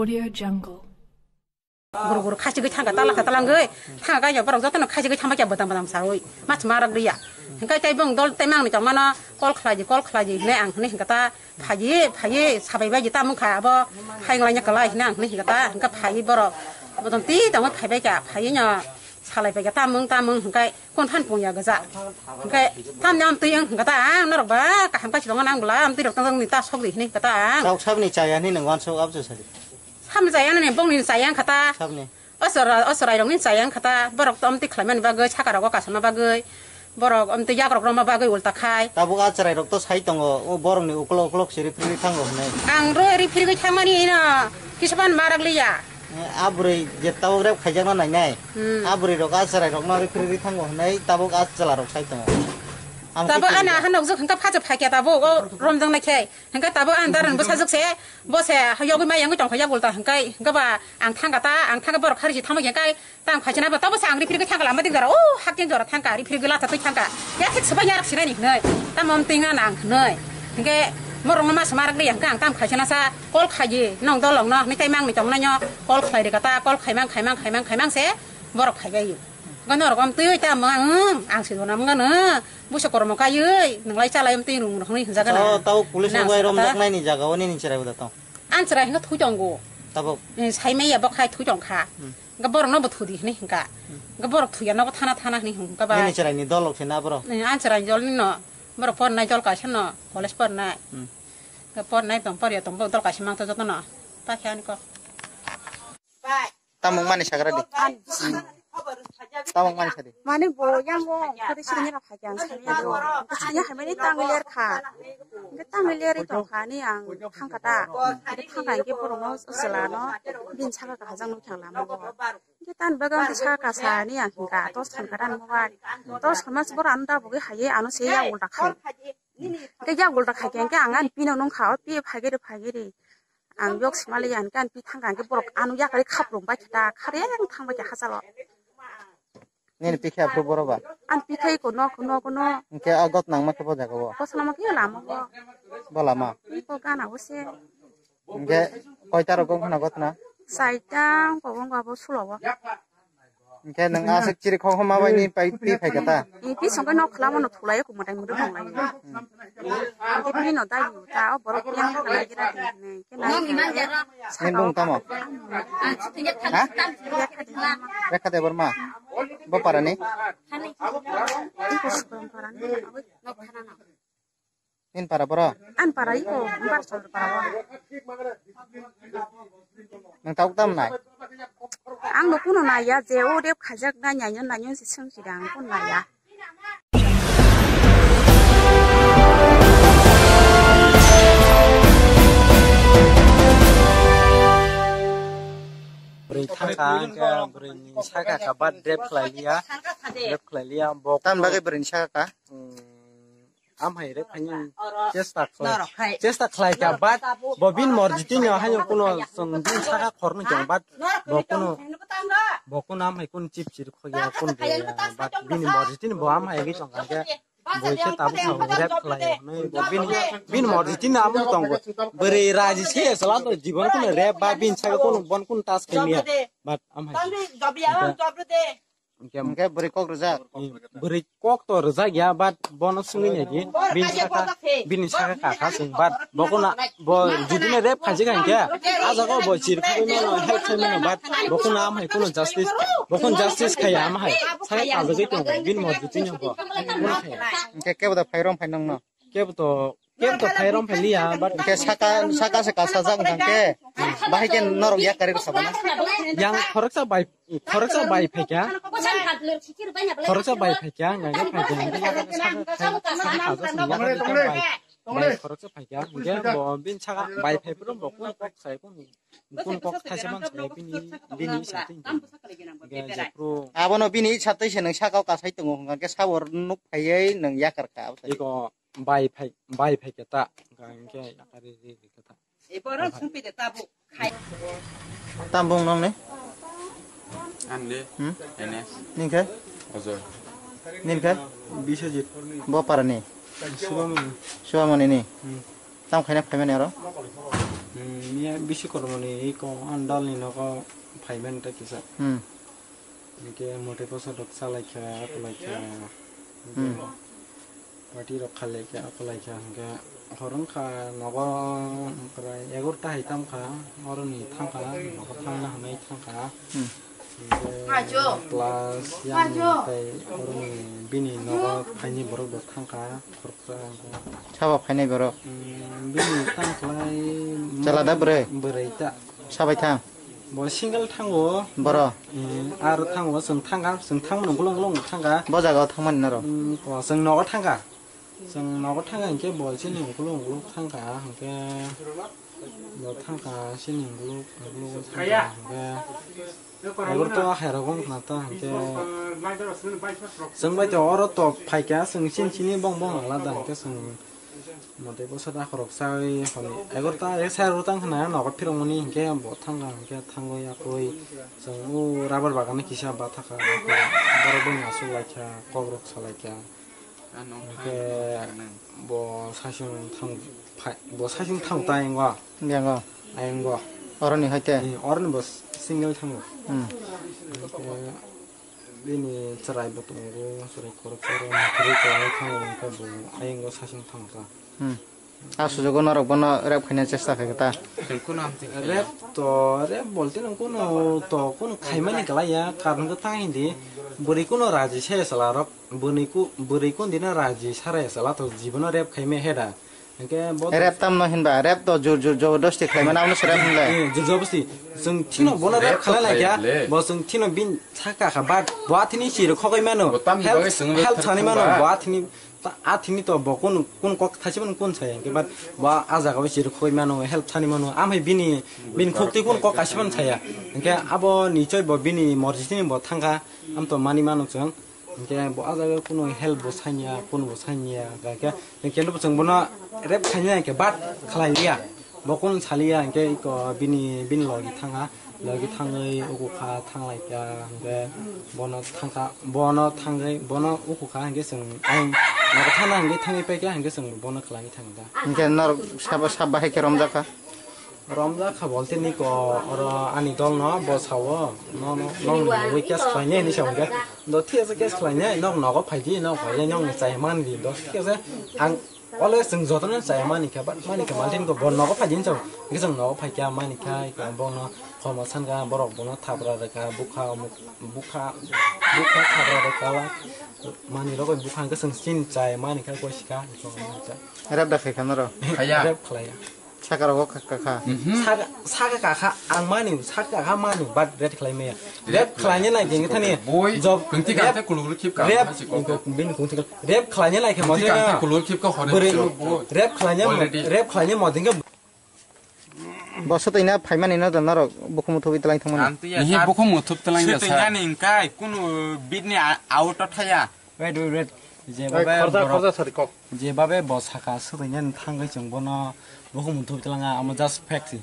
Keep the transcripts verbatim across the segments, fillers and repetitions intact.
Audio Jungle. Guru guru khachigwi thangkha, tala kha talangwi thangkha, kaiya borok jotono khachigwi thangma kya bwtang bwtang sawi mach marak liya. Hingkai tei bong dol tei mangni tongmano kol khlaidi, kol khlaidi hinwi ang hinwi hingkha ta, phaidi phaidi sabai bai ta mungkha abo, hainglai nya kwlai hinwi ang hinwi hingkha ta, hingkha phaidi borok bodom ti tongwi phaibai kha, phaidi no salai pai kha ta mung ta mung hingkai kon phan pung ya gaja. Hingkai tamni am twi ang hingkha ta ang norok ba kaham kaichi tongma nang bwla am twi rok tong ni ta sok di hinwi hingkha ta ang. Chok sabni chaya hinwi nang wansok abse sadi. Samjaya nani bongni chaya wngkha ta. Sabni. Osora-, osorai rokni chaya wngkha ta. Borok to omtwi khlaimani bagwi, saka rogo kasama bagwi, borok omtwi yakrok rwma bagwi ulta khai. Tabuk a chwrai rok to sai tongo, o borokni ukolok ukolok se ripri rwi thango hwnwi. Ang rwi ripri rwi thangmani ino kisapan marak liya. A bwrwi je tabuk rep khaijakna nainai. Hmm. A bwrwi rok a chwrai rokno ripri rwi thango hwnwi tabuk a chwla rok sai tongo. Ang Tabuk khe ana hanok jwk hwnkha phacha phaikya tabuk o romjak naikhe. Hingke tabuk ang daran bwsajwk se, bo se yogwi ma yangwi tongkha yak ulta hingkai, hingke ba ang thangka ta, ang thangka borok khari si thangma hingkai, ta ang phaisana ba, tabo se ang ripri gwi thangka lama ding dara, o hakting jora thangka, ripri gwi latha twi thangka, ya thik swbai yarak sinani hinwi, tamo amtwi nga nang hinwi, hingke borok no ma swma rak liya hingke ang tam khaisana sa, kol khaidi, nong dolong no, hwnwi tai mangni tongnaino, kol khlai rika ta, kol khaimang, khaimang, khaimang, khaimang se, borok phaibai. Hingke norok amtwi tamo ang, ang se dona mangano. Busa kormo kaiwi, nwnglai chalai amtwi rung rok hwnwi hwnjago na. Tao, tao police rok bai romjak naini jaga o nini chwrai bo da tong. Ang chwrai hwnkhe thwi tongo. Tabuk. Eh, sai maya bo khai thwi tongkha. Hmm. Hwnkhe borok no bo thudi hwnwi hwnkha. Hmm. Hwnkhe borok thwiya nogo thana thana hwnwi hwnkha ba. Nini chwrai ni dol rok se na borok? Eh, ang chwrai ni dol ni no. Borok pornai dol kaisa no, college pornai. Hmm. Hwnkhe pornai tong, porya tong, bo dol kaisa mang to joto no. Ta khe ani kok. Tamung mani sagra di. An. Tamung mani sadi. Mani bo yang bo, kori sini ra kha yang sani do. Sini hai mani tang ler kha. Ke tang ler ri tong kha ni ang thang kata. Ke thang kai ke borok no sela no. Bin saka ka jang no thang lama bo. Ke tan bagang ke saka sa ni ang ka to san kata mo ba. To sama se bor anda bo ke haye ano se ya ulta khai. Ke ya ulta khai ke ang an pino nung kha, pi phagiri phagiri. Ang yok simali yan kan pi thang kan ke borok anu yakari khap rung bai khe ta khareng thang bai khe hachalo. Nini pi khe aphuru borok ba? An pi khai ko no ko no ko no. Hingke a got nang ma khe bo jaga bo? Kosna ma khe lama bo. Bo lama? Ko gana bo se. Hingke koi ta rok gong khna got na? Saita ko gong ba bo sulo bo. Hingke nwng aswk chiri khok homa bai ni pai pi phai kha ta? Ni pi songke nok khwlamo no thulai ko mwtai mwtai tong lai. Hingke pi no dai ni ta o borok yang khwlai gira tong ni. Ke nai. Ni bung tamo? Ha? Rekha Debbarma. Bo para ni? Iko sukang para ni. Nin para boro? An para iko, bar sor para boro. Nang tabuk tam nai? Ang no kuno nai ya, je o rep khajak na nyanyo nyanyo si seng si dang kun nai ya. Bwrwi thangkha, hwnkhe bwrwini saka kha bat rep khlai liya, rep khlai liya, bo Tam bagwi bwrwini saka kha? Hmm, am hai rep khaini chesta khlai, chesta khlai kha, but bo bini morjiti no haino kuno chwng bini saka khorni chwng, but bo kuno, bo kuno am hai kuno chip chir khogya, kuno reya, but bini morjiti ni bo am hai agi chwng kha khe, bo khe tabuk tabuk rep khlai hinwi bo bini, bini morjiti no amo tongo. Bwrwi raji se chwla to jibon kuno rep ba bini saka kuno bon kuno tas khaimiya, but am hai. Hingke, hingke bwrwi kok rwjak? Hmm, bwrwi kok to rwjak ya, but bono swngwi nai di, bini saka, bini saka kakha chwng, but bo kuno, bo judino rep khaijak hingke, a jaga o bo chiri khogwi mano, help khai mano, but bo kuno am hai kuno justice, bo kuno justice khaiya am hai, saka kajagwi tongo, bini morjiti no bo, kuno khaiya. Hingke kebo da phai rom phai nongno? Kebo to, kebo to phai rom phai liya, but Hingke saka, saka se kasajak hingke, bahai khe norok yak kari rwsabana? Yang khoroksa bai, khoroksa bai phaikha. Khoroksa bai phaikha, hingke phaikha, hingke yak saka, saka, saka kajak sini yak bai, bai khoroksa phaikha, hingke bo bini saka bai phai phuru bo kun kok sai kun, kun kok thaisa man sai bini, bini satwi hingke, hingke jephru. Abono bini satwi se nang saka o kasai tongo, hingke sabo nuk phaiwi nang yakar kha, abo sai. Iko. Bai phai, bai phai khe ta, hwnkha hwnkhe yakari ri ri khe ta. Ebo rang sungpi de tabuk. Tam bung nong ni? Ang de, Hmm? N S. Nini khe? Ojoy. Nini khe? Biswajit. Bo para ni? Subamoni. Subamoni ni? Hmm. Tam khaina phaimani aro? Miya bisi kormoni iko andal ni nogo phaiman ta kisa. Hmm. Hingke mote posa dok salai kha, akolai kha. Hmm. Party rok khalai kha, akolai kha, hingke horong kha nogo prai egarota hai tam kha, oroni thang kha, nogo thangna hwnwi thang kha. Hmm. Hingke plus yang tei oroni bini nogo phaini borok bo thang kha, khoroksa hingke. Sabo phainai borok? Hmm, bini tang khlai Chwla da bwrwi? Bwrwi ta. Sabai thang? Bo single thango. Boro? Hmm, aro thango, chwng thangkha, chwng thangmani ukulung ukulung thangkha. Bo jaga o thangmani norok? Hmm, o chwng nogo thangkha. Chwng nogo thangkha hinkhe bo chini ukulung ukulung thangkha, hinkhe bo thangkha chini ukulung ukulung thangkha, hinkhe. Ebor to hai rok wng khna ta hwnkhe chwng bai to oro to phaikha, chwng chini chini bong bong alada hwnkhe chwng mote bwsa da khorok chawi hwnwi egarota ek sai rota wng khna nogo phirokmani hwnkhe bo thangkha hwnkhe thangwi yakwi chwng o rubber bagan kisa bathakha borok bai aswk laikha kok rok salaikha. Hingke bo saichung thang phai, bo saichung thang ta ayang o. Ayang o. Ayang o. Oroni hai te? Hmm, oroni bo single thango. Hmm. Hingke bini chwrai bo tongo, chwrai korok korok mukhugo kwlai thango, hingke bo ayang o saichung thang ta. Hmm. A sujugo norok bono rep khaina chesta khaikha ta? Rep to, rep bolte no kuno to kuno khaimani kwlaiya, karon khe ta hindi. Bwrwi kuno raji se chwla rok, bwrwi ku, bwrwi kun dino raji sare chwla to jibono rep khaimai heda. Hingke bo rep tamno hinba, rep to jur jur jobordosti khlaimani abono se rep hinlai. Eh, jur jobordosti. Chwng thino bono rep khalai laikha, bo chwng thino bin saka kha, but bo athini siro khogoi mano. Help, help sani mano, bo athini Ta, a thini to bo kun, kun kok thachi mano kun saya, hingke but bo a jaga o chiri khoi mano, help sani mano, amhai bini, bini khukti kun kok kaisa mano saya. Hingke abo nichoi bo bini morji tini bo thangkha, am to mani mano chwng. Hingke bo a jaga o kuno help bo sanya, kun bo sanya, hingke, hingke no chwng bono rep khaina hingke but khlai liya. Bo kun saliya hingke iko bini, bini logi thanga, logi thangwi uku kha thanglai kha hingke bono thangkha, bono thangwi, bono uku kha hingke chwng ayang nogo thana hingke thangwi paikha hingke chwng bono kwlangwi thangkha. Hingke norok sabo sab bahai khe romjakha? Romjakha bolte niko oro ani dol no bo sao, no, no, no, no, case khlainai hinwi sao hingke, do thik ase case khlainai, nok nogo phaidi, nok phaidi, nok ni chai manli, do thik ase ang Always chwng jotono chaya mani kha, but mani kha, maltin ko bo nogo phai din chwng. Hingke chwng nogo phai kha mani kha, iko bono khomo san kha, borok bono thapra rwkha, bukha omuk, bukha, bukha thapra rwkha, mani rogoi bukha hingke chwng chin chaya mani kha, goi sikha, iko mani cha. Rep da khai kha noro? Khaya. Rep khlaiya. Saka rogo kha, kha, kha. Mhm. Saka, saka kha, kha, ang mani, saka kha mani, but rep khlai maya. Rep khlaina nai khe thani. Boi, job, kungti rep, kate kulukulu khip ka, rep, hasi kok. Bini kungti kal-, rep khlaina nai khe kungti mojeng kate kulukulu khip ka hore bwrwi, boi. Rep khlaina mo-, already. Rep khlaina mojeng khe. Bo swtwi na phaimani no norok bukhum uthubi twlang thangmani. Antiya. Nihi sir. Bukhum uthup twlang ya, sir. Swtwi nani kai kunu bini a-, auto thaya. Wait, wait, wait. Je babe khorja, borok, khorja sari kok. Je babe bo saka swtwi nani thangwi chwng bono bukhum uthubi twlanga, amo just fact si.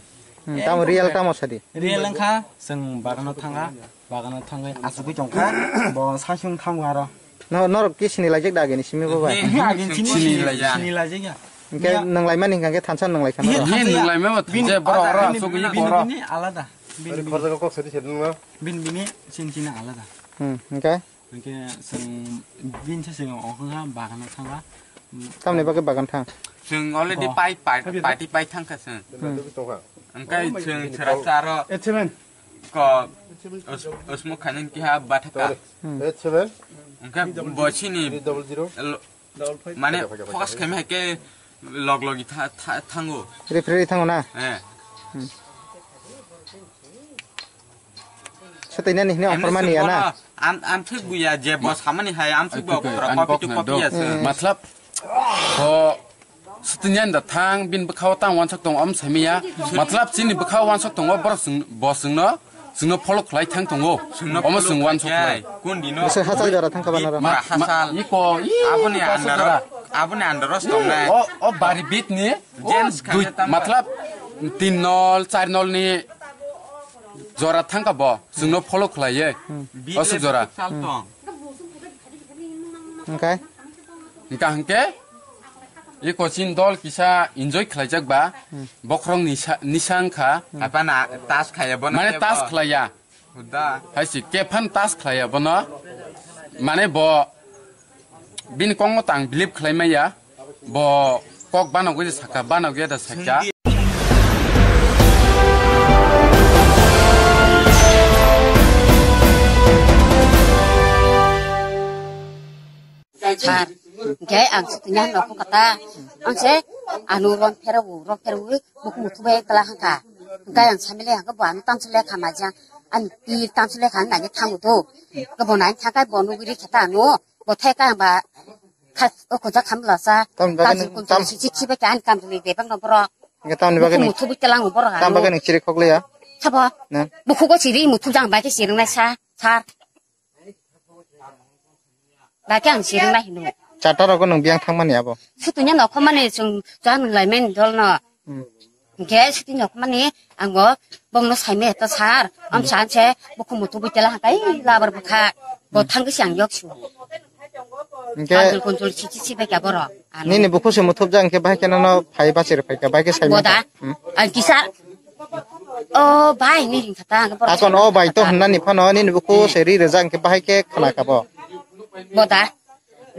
Hmm, tamo real tamo sadi. Real wngkha, chwng bagano thanga, bagano thangwi achugwi tongkha, bo saichung thango aro. No, norok khe sini laijak da agini simi bo bai? He, he, agini sini sini laijak. Sini laijak ya. Hingke ya. Nang laimani hingke thansa nang laikha. He, no? Thansa ya. Nang laima ba bini, thansa, borok oro bini, asuk bini, ye bini, borok. Bini alada. Bini, bini, bini alada. Bini, bini, sini, sini alada. Hmm, hingke? Hingke chwng bini se chwng ongkha bagano thanga. Tamni bagwi bagan thang? Chwng already pai, pai, party pai thangkha chwng. Hmm. Hingke chwng chwra charo ko os-, osmo khainang kiha bathaka. Hmm. Hingke bo chini lo-, mane focus khaima hai ke log logi tha-, tha-, thango. Referee thango na? Eh. Hmm. Swtwi nani hini offer mani ya na? Am, am thik buya je bo samani hai, am thik bo kotra copy to copy ya se. Hmm. Matlab, ho, swtwi nani da thang, bin bwkhao tang wansok tong om samiya. Matlab, chini bwkhao wansok tongo, borok chwng, bo chwngno, chwngno follow khlai thang tongo. Omo chwng wansok khlai. Kun dino? Bwswk hachal jora thang kha ba noro? Ma-, ma-, hachal. Iko, i, aboni andaro, aboni andaro tongnai. O, o bari bit ni, o, dui, matlab, tin nol, char nol ni jora thangkha bo, chwngno follow khlaiwi. Hmm. Aswk jora. Hwnkhe? Hwnkha hwnkhe? Eko chin dol kisa enjoy khlaijak ba, bokhorok nisa, nisa wngkha. Apana tas khaya bono. Mane kebo tas khlaiya. Huda. Hai si kephan tas khlaiya bono. Mane bo bini kokno tang believe khlai maya. Bo kok banogwi da saka, banogwi da saka. Sir, hingke ang sitwini nogo kata, ang se, ano rom phero, rom phero, buku mutu bai kala hangka. Hingke ang samile hangke bo ano tamsile kama jang, ani pi tamsile kang nani thango do. Ke bo nai thakai bo nuguri kata ano, bo thai kang ba, khas, o kuja kham lasa, Tam bagwi tamsul nung-, kunsul tam- si, si, si bai ka ani kamjuli bebak no borok. Hingke tamni bagwi Buku nung-, mutu bai kala ang borok tam ano. Bagwi nung chiri khokliya? Sabo. Na? Buku go chiri mutu jang bai ke chiri nai sa, sir. Ba khe ang sirwng nai hino. Charta rogo nwng biyang thangmani abo? Sutunya nokhormani chwng chwng nwng laimani dolno. Hmm. Hingkhe sutunya nokhormani ang bo bongno saimai to sir. Om Hmm. Sanse bukhum mutu bui tela hakai labar bwkha. Bo Hmm. Thangkhe si ang yok su. Hingkhe Kanjul kunjul si si si bai kha borok. Ano. Nini bukhu se muthubjak hingkhe bahai khe nono phai bachir phai kha, bahai khe saimai Boda. Kha. Hmm. Ang kisa. O bai ni ring kha ta ang borok. Akon o bai to hwnna ni phano nini bukhu Hmm. Se ri rwjak hingkhe bahai khe khna kha bo. Boda,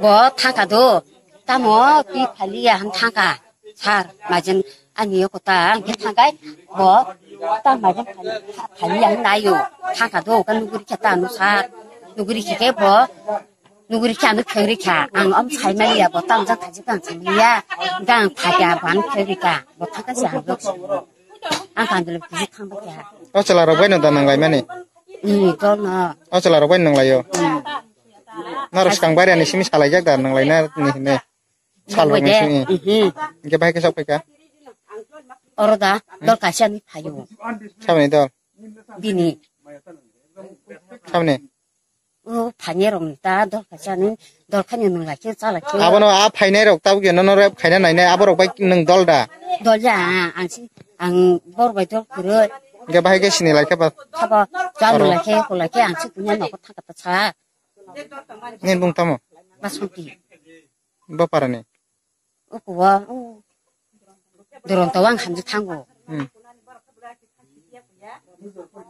bo thangka do, tamo twi phaliya hwn thangka, sir, majen ani yoko ta, hwnkhe thangkai, bo, ta majen phali-, phaliya hwn nayo, thangka do, ka nuguri khe ta ano sir, nuguri khe khe bo, nuguri khe ano khegri kha, ang om sai maliya, bo tamjak khaji kang sai maliya, hwnkhe ang phakya, bo ano khegri kha, bo thangka se ang yok, ang kandilo kisi thangba kha. O chwla rok bai no da nang lai mani? Ni to no. O chwla rok bai nang lai yo? Hmm. Norok swkang bari ani simi salaijak da nang laina ni hine. Sal rok ni simi. Mhm. Hingke bahai khe sok phaikha? Oro da, dol kaisa ni phaio. Sabni dol? Bini. Sabni? O phainai rok ni ta dol kaisa ni, dol khaino nung lai khe, cha lai khe. Abono a phainai rok tabuk no norok khaina nainai, aborok bai nung dol da? Dol ya, ang si, ang bor bai dol kwrwi. Hingke bahai khe sini lai khe ba? Sabo, cha nung lai khe, ko lai khe, ang si kunya nogo thangka ta sa. Nini bung tamo? Basmati. Bo parani? Ukuwa, u, Duronto ang hamjak thango. Hmm.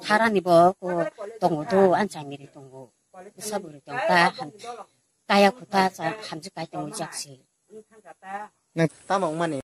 Harani bo ko tongo do, ang chamiri tongo. Saburi tong ta ham-, kaya khuta cha hamjak kai tongo jaksi. Nang tamo wngmani?